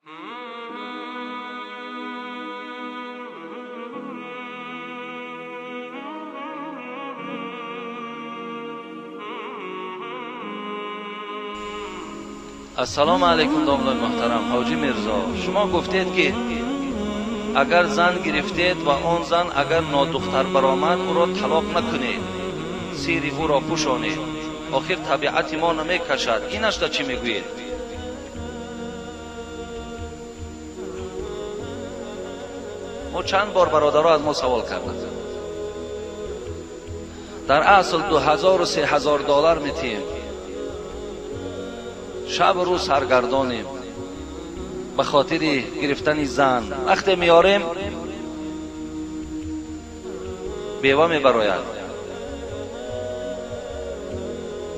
Ассалому алайкум, домлаи муҳтарам. Ҳоҷӣ Мирзо, шумо гуфтед, ки агар зан гирифтед ва он зан агар нодухтар баромад, ӯро талоқ накунед, сири ӯро пӯшонед. Охир табиати мо намекашад. Инашда чӣ мегӯед? Мо чанд бор бародаро аз мо савол карданд. Дар асл 2000 3000 доллар метиҳем, шаб рӯз саргардонем ба хотири гирифтани зан. Вақте меорем, бева мебарояд.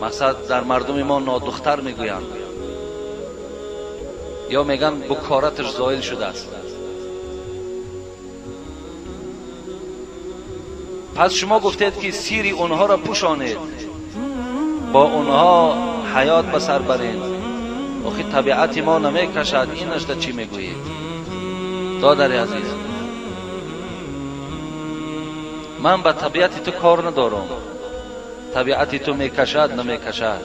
Мақсад, дар мардуми мо нодухтар мегӯянд ё мегӯянд букораташ зоил шудааст. Пас шумо гуфтед, ки сири онҳоро пӯшонед, бо онҳо ҳаёт ба сар баред. Охир табиати мо намекашад. Инашда чӣ мегӯед? Додари азиз, ман ба табиати ту кор надорам. Табиати ту мекашад, намекашад.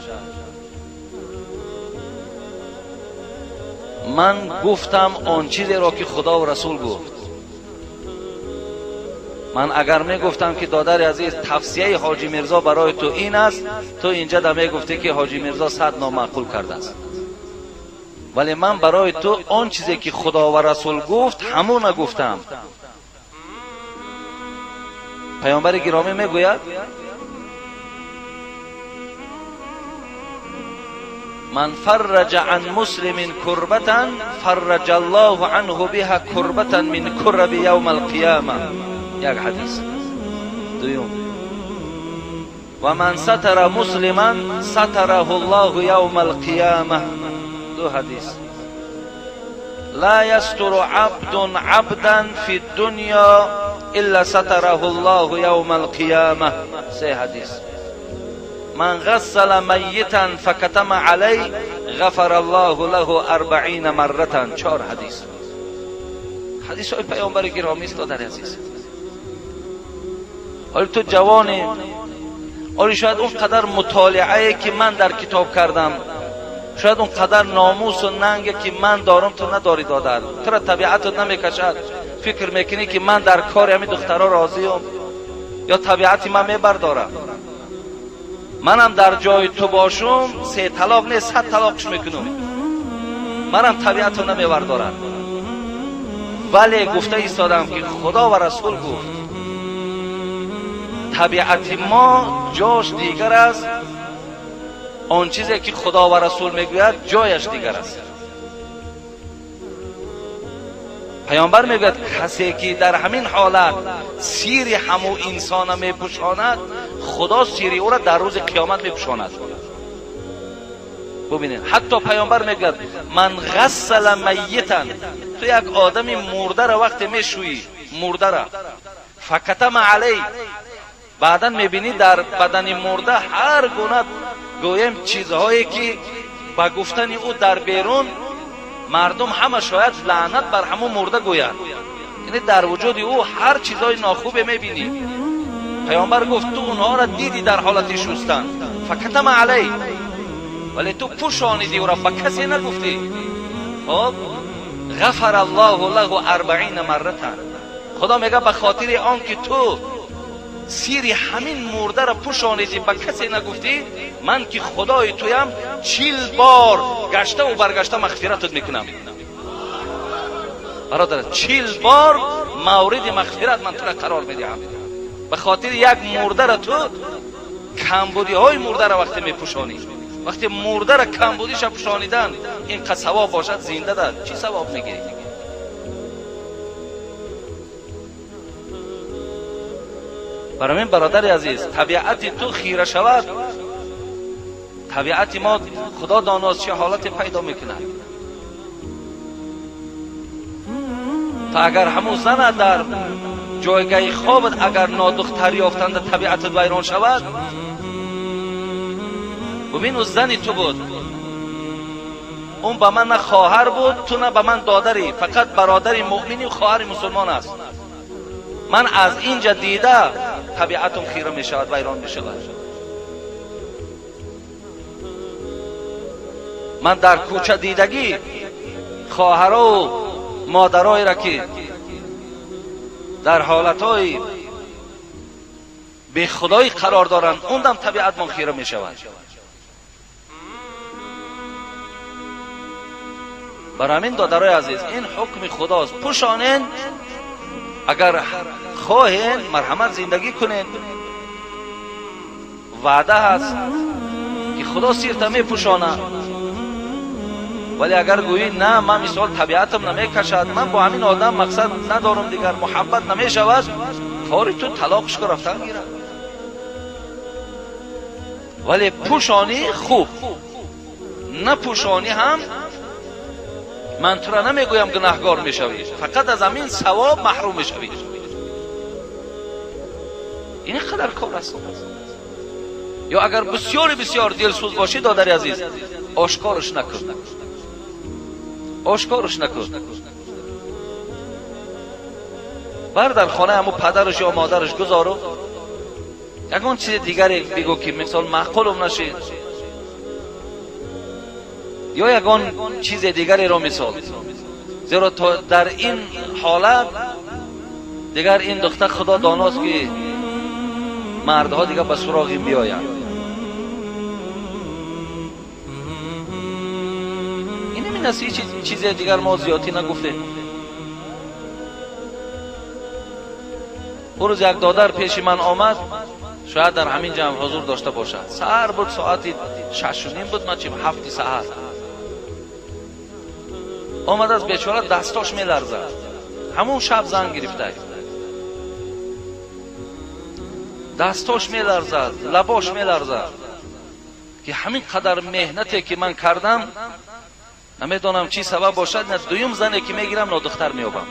Ман гуфтам он чизеро, ки Худову Расул гуфт. Ман агар мегуфтам, ки додари азиз, тавсияи Ҳоҷӣ Мирзо барои ту ин аст, ту инҷа да мегуфтӣ, ки Ҳоҷӣ Мирзо сад номаъқул кардааст. Вале ман барои ту он чизе, ки Худо ва Расул гуфт, ҳамона гуфтам. Паёмбари гиромӣ мегӯяд: من فرج عن مسلم كربة فرج الله عنه بها كربة من كرب يوم القيامة. یک حدیث. دوم: ومن ستر مسلما ستره الله يوم القيامة. دو حدیث. لا يستر عبد عبدا في الدنيا إلا ستره الله يوم القيامة. سه حدیث. من غسل ميتا فكتم عليه غفر الله له 40 مرة. چهار حدیث. حدیث های پیامبر گرامی است. دادر عزیز، حالا تو جوانی، آره، شاید اون قدر مطالعه که من در کتاب کردم، شاید اون قدر ناموس و ننگ که من دارم تو نداری. دادر، تو را طبیعتت نمیکشد. فکر میکنی که من در کار همین دخترها راضیم یا طبیعتی من میبردارم. منم در جای تو باشم، سه طلاق نه، 100 طلاقش میکنم. منم طبیعت رو نمیبردارم. ولی گفته ایستادم که خدا و رسول گفت. طبیعت ما جاش دیگر است، آن چیزی که خدا و رسول میگوید جایش دیگر است. پیامبر میگوید کسی که در همین حالت سیر همو انسان میپوشاند، خدا سیر او را در روز قیامت میپوشاند. ببینید، حتی پیامبر میگوید من غسل میتا، تو یک آدم مرده را وقتی میشویی، مرده را، فکتم علی، بعدا میبینی در بدن مرده هر گونه گویم چیزهایی که با گفتن او در بیرون مردم همه شاید لعنت بر همون مرده گویند، یعنی در وجود او هر چیزهای ناخوبه میبینی. پیامبر گفت تو اونها را دیدی در حالت شستن، فکتم علی، ولی تو پوشانیدی او را، به کسی نگفتی. خب، غفر الله له 40 مرة. خدا میگه به خاطر آن که تو سیری همین مرده را پوشانیدی، به کسی نگفتی، من که خدای تویم 40 بار گشته و برگشته مغفرتت میکنم. برادر، 40 بار مورد مغفرت من تو را قرار میدهم. به خاطر یک مرده را تو کمبودی های مرده را وقتی میپوشانی، وقتی مرده را کمبودیش پوشانیدن این ثواب باشد، زنده در چی ثواب میگیری؟ برای من برادر عزیز، طبیعت تو خیره شود، طبیعت ما خدا داناست چه حالت پیدا میکند. تا اگر همون زن در جایگاه خوابت اگر نادختر یافتند، طبیعتت ویران شود. ببین، او زنی تو بود. Он ба ман на хоҳар буд, ту на ба ман додарӣ, фақат бародари муъминӣ хоҳари мусулмон аст. Ман аз инҷа дида табиатам хира мешавад, вайрон мешавад. Ман дар кӯча дидагӣ хоҳарову модароеро ки дар ҳолатҳои бехудоӣ қарор доранд, он дам табиатмон хира мешавад. Бар ҳамин додарои азиз, ин ҳукми худост. Пӯшонен, агар хоҳен марҳамат зиндагӣ кунен. Ваъда ҳаст ки худо сирта мепӯшонад. Вале агар гӯӣ на, ман мисол табиатам намекашад, ман бо ҳамин одам мақсад надорам, дигар муҳаббат намешавад, кори ту талоқш ку рафтан гирад. Вале пӯшонӣ хуб, напӯшонӣ ҳам ман тура намегӯям гунаҳгор мешавӣ, фақат аз ҳамин савоб маҳрум мешавӣ. Ин қадар кор аст. Ё агар бисёри бисёр дилсӯз бошӣ, додари азиз, ошкорш накун, ошкорш накун. Бар дар хонаи ҳамун падараш ё модараш гузору ягон чизи дигаре бигӯ ки мисол маъқулум нашид, ё ягон чизи дигареро мисол. Зеро то дар ин ҳолат дигар ин духтар худо доност ки мардҳо дигар ба суроғи биёянд. Ин ҳамин аст, ҳеҷ чизе дигар мо зиёдтӣ нагуфтем. Он рӯз як додар пеши ман омад, шояд дар ҳамин ҷамъ ҳузур дошта бошад. Саҳар буд, соати 6:30 буд, ман чим 7 саҳар. Омад аз бечора, дастош меларзад. Ҳамон шаб занг гирифта. Дастош меларзад, лабош меларзад ки ҳамин қадар меҳнате ки ман кардам, намедонам чӣ сабаб бошад, на дуюм зане ки мегирам нодухтар меёбам.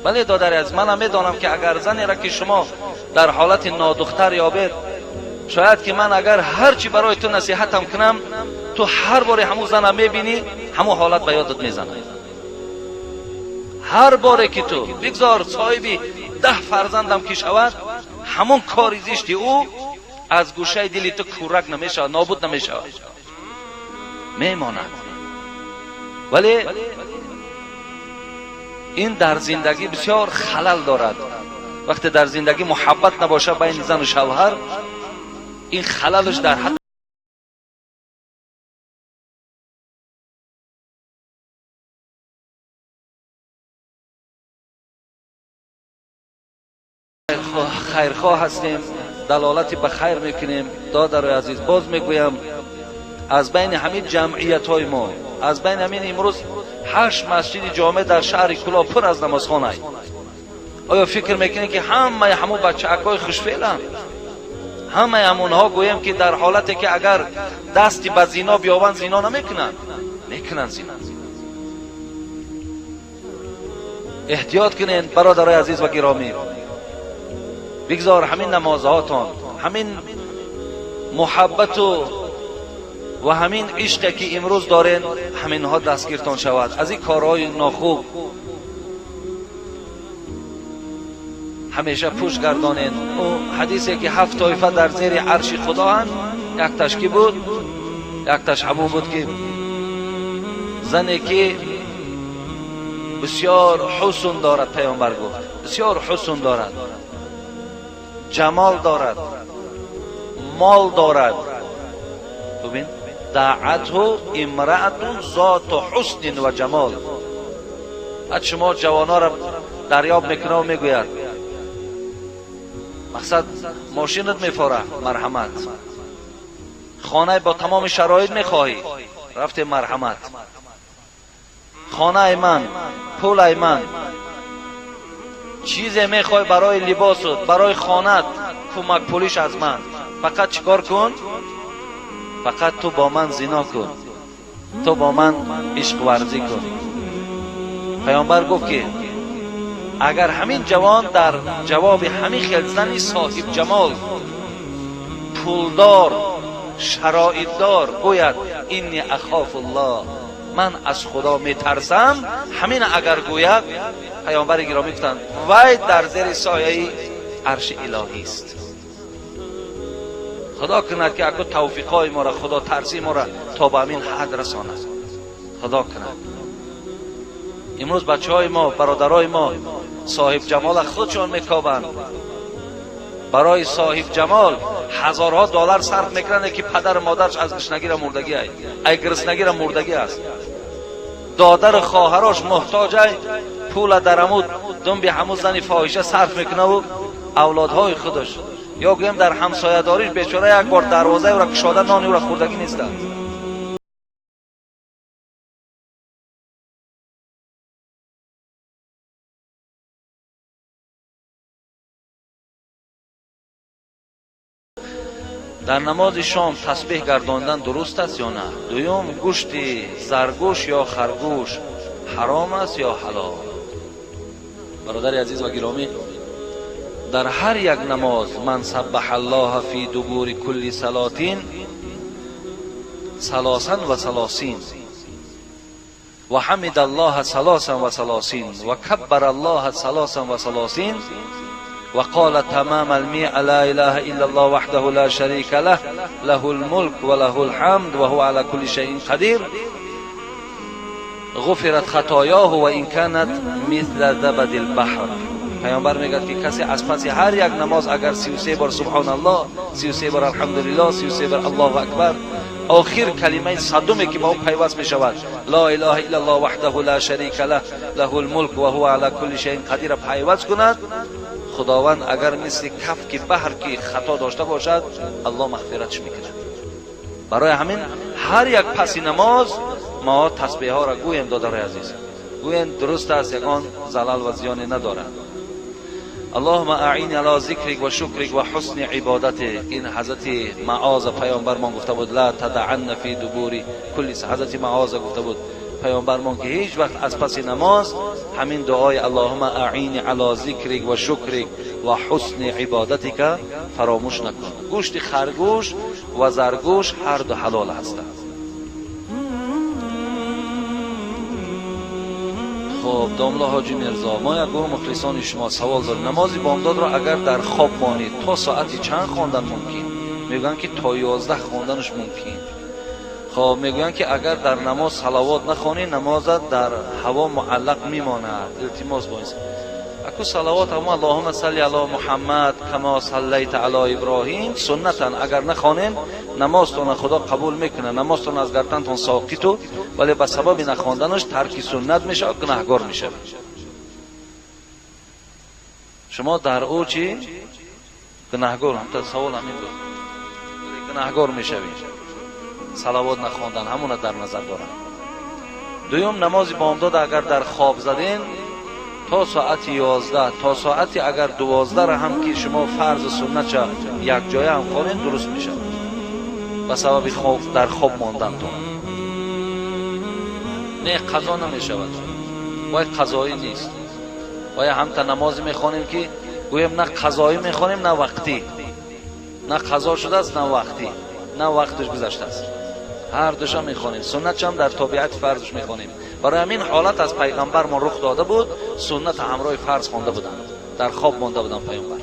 Бале додари азиз, манам медонам ки агар занеро ки шумо дар ҳолати нодухтар ёбед, шояд ки ман агар ҳарчи барои ту насиҳатам кунам, ту ҳар боре ҳамун зана мебинӣ, ҳамун ҳолат ба ёдат мезанад. Ҳар боре ки ту бигзор соҳиби 10 фарзандам ки шавад, ҳамун кори зишти ӯ аз гӯшаи дили ту кӯрак намешавад, нобуд намешавад, мемонад. Вале ин дар зиндагӣ бисёр халал дорад. Вақте дар зиндагӣ муҳаббат набошад байни зану шавҳар, ин халалаш дар ҳад хайрхоҳ ҳастем, далолати ба хайр мекунем. Додарои азиз, боз мегӯям, аз байни ҳамин ҷамъиятҳои мо, аз байни ҳамин имрӯз 8 масҷиди ҷомеъ дар шаҳри Кӯлоб пур аз намозхона. Оё фикр мекунед ки ҳамаи ҳамун бачаакҳои хушфеъланд? Ҳамаи ҳамонҳо гӯем ки дар ҳолате ки агар дасти ба зино биёбанд, зино намекунанд? Мекунанд зино. Эҳтиёт кунед бародарои азиз ва гиромӣ. بگذار همین نمازهاتان، همین محبت و همین عشق که امروز دارین، همینها دستگیرتان شود از این کارهای ناخوب. همیشه پوش گردانین. او حدیثی که 7 طایفه در زیر عرش خدا هن، یک تاش کی بود؟ یک تاش همون بود که زنی که بسیار حسن دارد، پیامبر گفت بسیار حسن دارد، جمال دارد، مال دارد. ببین، دعته امرأة ذات حسن و جمال. بعد شما جوانا را دریاب میکنه و میگوید مقصد ماشینت میفاره، مرحمت. خانه با تمام شرایط میخواهی، رفت مرحمت. خانه من، پول من، چیزی میخوای برای لباست، برای خانت، کمک پولیش از من. فقط چیکار کن؟ فقط تو با من زنا کن، تو با من عشق ورزی کن. پیامبر گفت که اگر همین جوان در جواب همین خیل زنی صاحب جمال، پولدار، شرایط دار گوید اینی اخاف الله، من از خدا میترسم، همین اگر گوید، پیامبر گرامی گفتند وی در زیر سایه عرش الهی است. خدا کند که اگه توفیقای ما را، خدا ترسی ما را تا به همین حد رساند. خدا کند. امروز بچه های ما، برادرای ما صاحب جمال خودشان میکابند. برای صاحب جمال هزارها دلار صرف میکنند که پدر مادرش از گشنگی را مردگی ای، ای گرسنگی را مردگی است. دادر خواهرش محتاج ای، پول در عمود دم به همون زن فاحشه صرف میکنه و اولادهای خودش، یا گویم در همسایه داریش بیچاره یک بار دروازه او را کشاده نان او را خوردگی نیستند. در نماز شام تسبیح گرداندن درست است یا نه؟ دوم، گوشت زرگوش یا خرگوش حرام است یا حلال؟ برادر عزیز و گرامی، در هر یک نماز من سبح الله فی دبور کل صلاتین ثلاثا و ثلاثین و حمد الله ثلاثا و ثلاثین و کبر الله ثلاثا و ثلاثین وقال تمام المئة لا إله إلا الله وحده لا شريك له له الملك وله الحمد وهو على كل شيء قدير غفرت خطاياه وإن كانت مثل زبد البحر. پیامبر میگه که کسی از پس هر یک نماز اگر 33 بار سبحان الله، 33 بار الحمدلله، 33 بار الله اکبر، آخر کلمه صدومی که با اون پیوست می شود لا اله الا الله وحده لا شریک له له الملک و هو علی کل شیء قدیر پیوست کند، خداوند اگر مثل کف که بحر که خطا داشته باشد الله مغفرتش میکند. برای همین هر یک پس نماز ما تسبیح ها را گوییم. دادرای عزیز، گوییم درست است، یگان زلال و زیانی ندارد. اللهم اعین علی ذکرک و شکرک و حسن عبادتک. این حضرت معاذ پیامبرمان گفته بود لا تدعن فی دبور کل، حضرت معاذ گفته بود پیامبرمان که هیچ وقت از پس نماز همین دعای اللهم اعین علی ذکرک و شکرک و حسن عبادتک فراموش نکن. گوشت خرگوش و زرگوش هر دو حلال هستند. خب داملا حاجی میرزا، ما یک گروه مخلصان شما سوال داریم. نماز بامداد را اگر در خواب مانید تا ساعتی چند خواندن ممکن؟ میگن که تا 11 خواندنش ممکن. خب میگویند که اگر در نماز صلوات نخوانی نمازت در هوا معلق میماند. التماس باید اکو صلوات هم اللهم صل علی محمد کما صلیت علی ابراهیم سنتن، اگر نخوانین نمازتون خدا قبول میکنه، نمازتون از گردنتون ساقط، ولی به سبب نخواندنش ترک سنت میشه و گناهگار میشه. شما در او چی گناهگار؟ هم تا سوال همین بود، گناهگار میشوید صلوات نخواندن، همون در نظر دارم. دوم، نماز بامداد اگر در خواب زدین تا ساعت 11 تا ساعت اگر 12 را هم که شما فرض سنت چه یک جای هم خوانین درست میشه، به سبب خواب در خواب ماندن تو نه قضا نمیشود، وای قضایی نیست. وای هم تا نماز میخوانیم که Гӯем на қазоӣ мехонем, на вақтӣ. На қазо шудааст, на вақтӣ. На вақташ гузаштааст. Ҳар душа мехонем. Суннатшам дар тобиати фарзш мехонем. Барои ҳамин ҳолат аз пайғамбар мо рух дода буд, суннат ҳамроҳи фарз хонда буданд. Дар хоб монда буданд пайғамбар.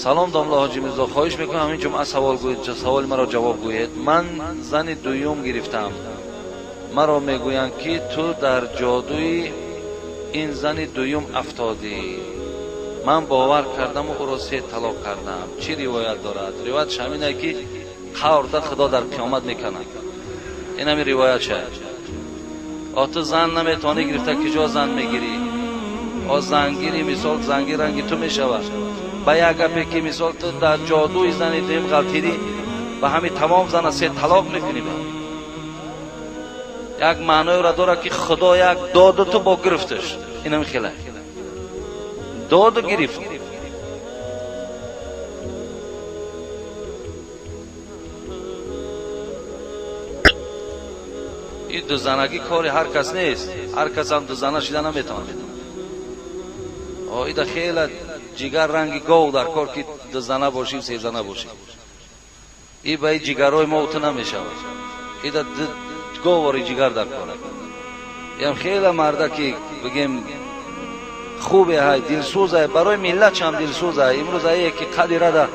Салом домла ҳоҷи Мирзо, хоҳиш мекунам ҳамин ҷумъа савол гӯед, саволи маро ҷавоб гӯед. Ман зани дуюм гирифтам. Маро мегӯянд ки ту дар ҷодуи ин зани дуюм афтодӣ. Ман бовар кардаму ӯро се талоқ кардам. Чӣ ривоят дорад? Ривоятш ҳамин ки қаврда Худо дар қиёмат мекунад. Ин ҳамин ривоят шад. О ту зан наметавонӣ гирифта, киҷо зан мегирӣ? О зангири мисол зангир ранги ту мешавад. Ба як гапе ки мисол ту дар ҷодуи зани дуюм ғалтидӣ, ба ҳамин тамом зана се талоқ мекунӣ. Ба як маъноеро дорад ки Худо як доду ту бо гирифташ. Ин ҳамин хела доду гирифт. Ин дузанагӣ кори ҳар кас нест. Ҳар кас ҳам дузана шида наметавонад. Ида хела ҷигар ранги гов дар кор ки дузана бошӣ, сезана бошӣ. И ба ҷигарҳои мо ту намешавад. Ида говори ҷигар дар кор. Ям хела марда ки бигем хубе ҳай, дилсӯз ҳай, барои миллат чам дилсӯз ҳай. Имрӯз ае ки қади рада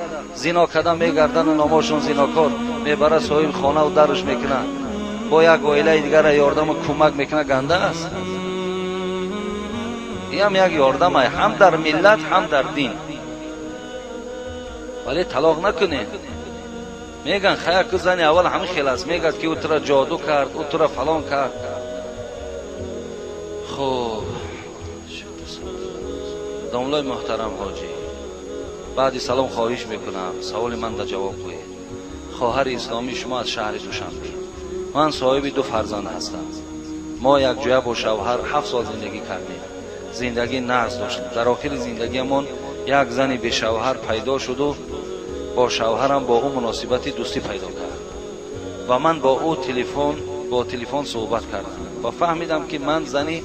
зино кардан мегардану номошон зинокор мебара соҳиби хонаву дарш мекунад. Бо як оилаи дигара ёрдаму кӯмак мекунад, ганда аст. Ин як ёрдам ай ҳам дар миллат, ҳам дар дин. Вале талоқ накунед. Меган хая ку зани аввал ҳамин хел аст. Мегад ки ӯ тура ҷоду кард, ӯ тура фалон кард. Хуб, домлои муҳтарам ҳоҷӣ, баъди салом хоҳиш мекунам саволи ман да ҷавоб гӯед. Хоҳари исломии шумо аз шаҳри Душанбе. Ман соҳиби ду фарзанд ҳастам. Мо якҷоя бо шавҳар 7 сол зиндагӣ кардем. Зиндагӣ нағз доштем. Дар охири зиндагиамон як зани бешавҳар пайдо шуду бо шавҳарам бо ӯ муносибати дӯстӣ пайдо кард ва ман бо ӯ бо телефон суҳбат кардам ва фаҳмидам ки ман зани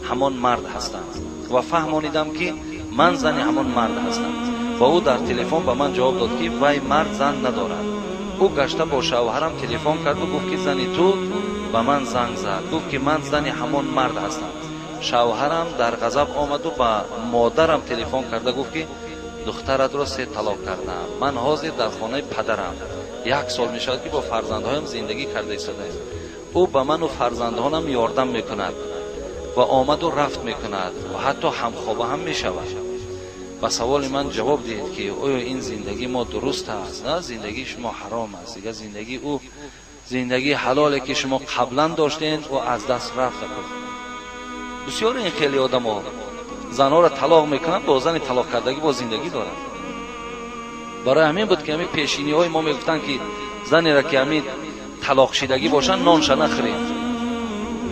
ҳамон мард ҳастам ва фаҳмонидам ки ман зани ҳамон мард ҳастам ва ӯ дар телефон ба ман ҷавоб дод ки вай мард зан надорад. Ӯ гашта бо шавҳарам телефон карду гуфт ки зани ту ба ман занг зад, гуфт ки ман зани ҳамон мард ҳастам. Шавҳарам дар ғазаб омаду ба модарам телефон карда гуфт ки духтаратро се талоқ кардам. Ман ҳозир дар хонаи падарам. 1 сол мешавад ки бо фарзандҳоям зиндагӣ карда истодаем. Ӯ ба ману фарзандҳонам ёрдам мекунад ва омаду рафт мекунад ва ҳатто ҳамхоба ҳам мешавад. Ба саволи ман ҷавоб диҳед ки оё ин зиндагии мо дуруст аст? На, зиндагии шумо ҳаром аст. Дигар зиндагии ӯ зиндагии ҳалоле ки шумо қаблан доштед, ӯ аз даст рафта. Бисёр ин хеле одамо занҳоро талоқ мекунанд, бо зани талоқ кардагӣ бо зиндагӣ доранд. Барои ҳамин буд ки ҳамин пешиниҳои мо мегуфтанд ки занеро ки ҳамин талоқшидагӣ бошанд, нонша нахӯред.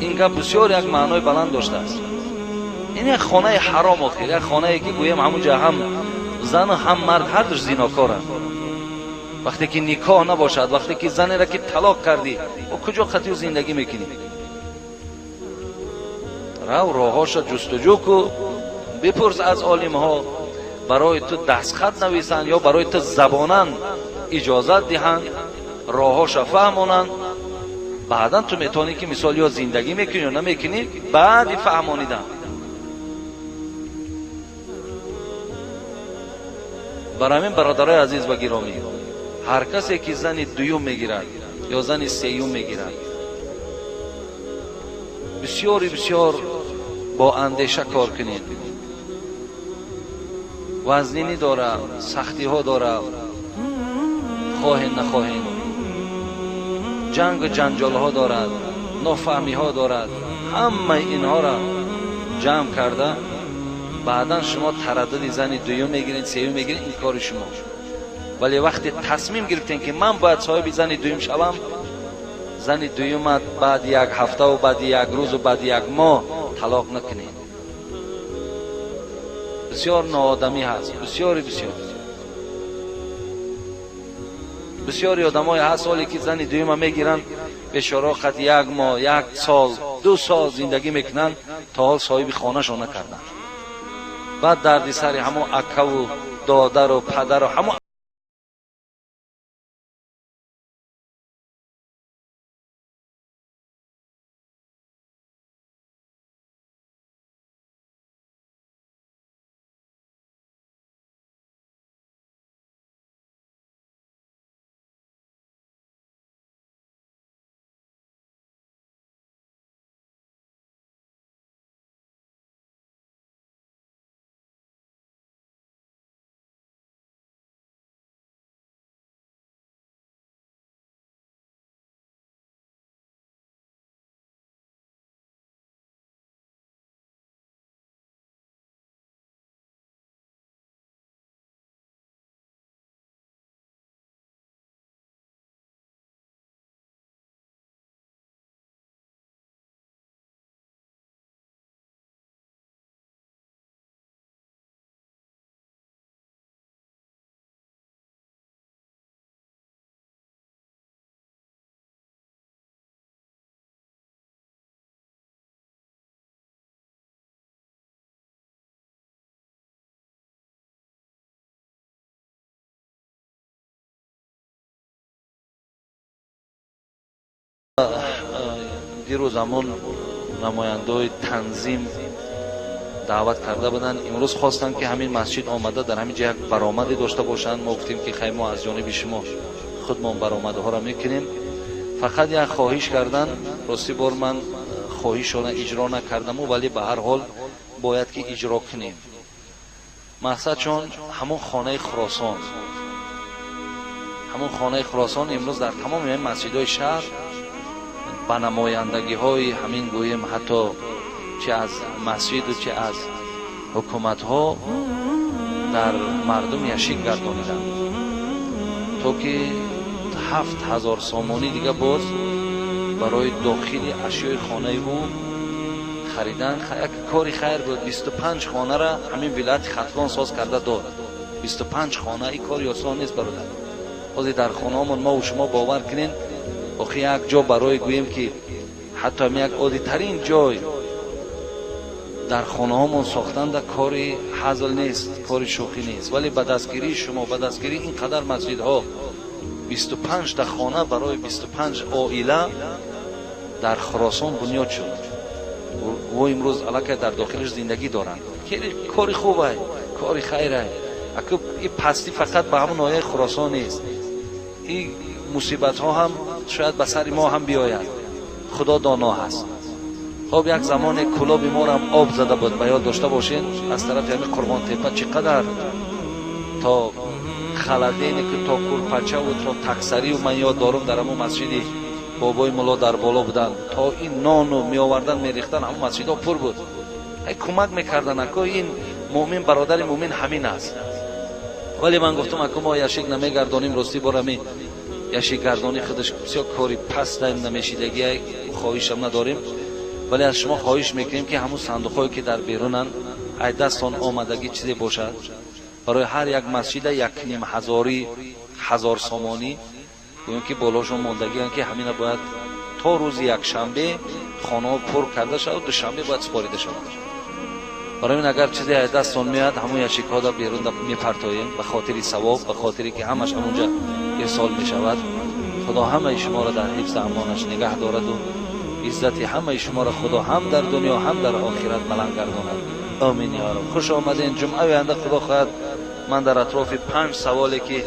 Ин гап бисёр як маънои баланд доштааст. Ин як хонаи ҳаром охир, як хонае ки гӯем ҳамунҷа ҳам зану ҳам мард ҳар душ зинокоранд. Вақте ки никоҳ набошад, вақте ки занеро ки талоқ кардӣ, ӯ куҷо қатъи зиндагӣ мекунӣ? Рав роҳҳоша ҷустуҷӯ ку, бипурс аз олимҳо, барои ту дастхат нависанд ё барои ту забонан иҷозат диҳанд, роҳҳоша фаҳмонанд. Баъдан ту метавонӣ ки мисол ё зиндагӣ мекунӣ ё намекунӣ, баъди фаҳмонидан. Барои ҳамин бародарои азиз ва гиромӣ, ҳар касе ки зани дуюм мегирад ё зани сеюм мегирад, бисёри бисёр бо андеша кор кунед. Вазнинӣ дора, сахтиҳо дора, хоҳед нахоҳед, ҷангу ҷанҷолҳо дорад, нофаҳмиҳо дорад. Ҳамаи инҳоро ҷамъ карда баъдан шумо тараддуди зани дуюм мегиред, сеюм мегиред, ин кори шумо. Вале вақте тасмим гирифтем ки ман бояд соҳиби зани дуюм шавам, зани дуюмат баъди як ҳафтаву баъди як рӯзу баъди як моҳ талоқ накунед. Бисёр ноодамӣ ҳаст, бисёри бисёр. Бисёри одамое ҳаст ҳоле ки зани дуюма мегиранд, бешоро қат 1 моҳ, 1 сол, 2 сол зиндагӣ мекунанд, то ҳол соҳиби хонашон накарданд. Баъд дарди сари ҳамон акаву додару падару ҳамон дирӯз ҳамон намояндаҳои танзим даъват карда буданд. Имрӯз хостанд, ки ҳамин масҷид омада дар ҳамин ҷо як баромаде дошта бошанд. Мо гуфтем, ки хай, мо аз ҷониби шумо худмон баромадҳоро мекунем. Фақат як хоҳиш кардан. Рости бор ман хоҳишона иҷро накардаму, вале ба ҳар ҳол бояд ки иҷро кунем. Мақсад чун ҳамон хонаи Хуросон, ҳамон хонаи Хуросон имрӯз дар тамоми масҷидҳои шаҳр ба намояндагиҳои ҳамин гӯем, ҳатто чи аз масҷиду чи аз ҳукуматҳо дар мардум яшик гардониданд, то ки 7000 сомонӣ дига боз барои дохили ашёи хонаи ӯ харидан. Як кори хайр буд. 25 хонара ҳамин вилояти Хатлон соз карда дод. 25 хона, ин кори осон нест, бародар. Ҳозир дар хонаҳомон мову шумо бовар кунед, охи як ҷо барои гӯем ки ҳатто ҳам як оддитарин ҷой дар хонаҳомон сохтанда кори ҳазл нест, кори шӯхӣ нест. Вале ба дастгирии шумо, ба дастгирии ин қадар масҷидҳо 25 та хона барои 25 оила дар Хуросон бунёд шуд. Ӯ имрӯз аллакай дар дохилаш зиндагӣ доранд. Кори хубай, кори хайрай. Аку ин пастӣ фақат ба ҳамон ноҳияи Хуросон нест, ин мусибатҳо ҳам шояд ба сари мо ҳам биёяд. Худо доно ҳаст. Хоб, як замоне кулоби морам об зада буд, ба ёд дошта бошед, аз тарафи ҳамин Қурғонтепа чӣ қадар то халадене ки то курпачаву то таксарию ман ёд дорум, дар ҳамон масҷиди бобои мулло дар боло буданд, то ин нону меовардан мерехтан, ҳамон масҷидҳо пур буд. Кӯмак мекардан. Ако ин муъмин, бародари муъмин ҳамин аст. Вале ман гуфтам, ако мо яшик намегардонем. Ростӣ бор ҳамин яшикгардонӣ худаш бисёр кори паста, намешидагия, хоҳишам надорем. Вале аз шумо хоҳиш мекунем, ки ҳамун сандуқҳое ки дар берунанд, ай дастон омадагӣ чизе бошад, барои ҳар як масҷида як ним ҳазори ҳазор сомонӣ гӯем, ки болошон мондагианд, ки ҳамина бояд то рӯзи якшанбе хонаҳо пур карда шавад, душанбе бояд супорида шавад. Барои ин агар чизе аз дастон меояд, ҳамон яшикҳо дар берун мепартоем, ба хотири савоб, ба хотире ки ҳамаш ҳамонҷа ирсол мешавад. Худо ҳамаи шуморо дар ҳифзи амонаш нигаҳ дораду иззати ҳамаи шуморо Худо ҳам дар дунё, ҳам дар охират баланд гардонад. Омин ё раб. Хуш омаден. Ҷумъаи оянда, Худо хоҳад, ман дар атрофи панҷ саволе ки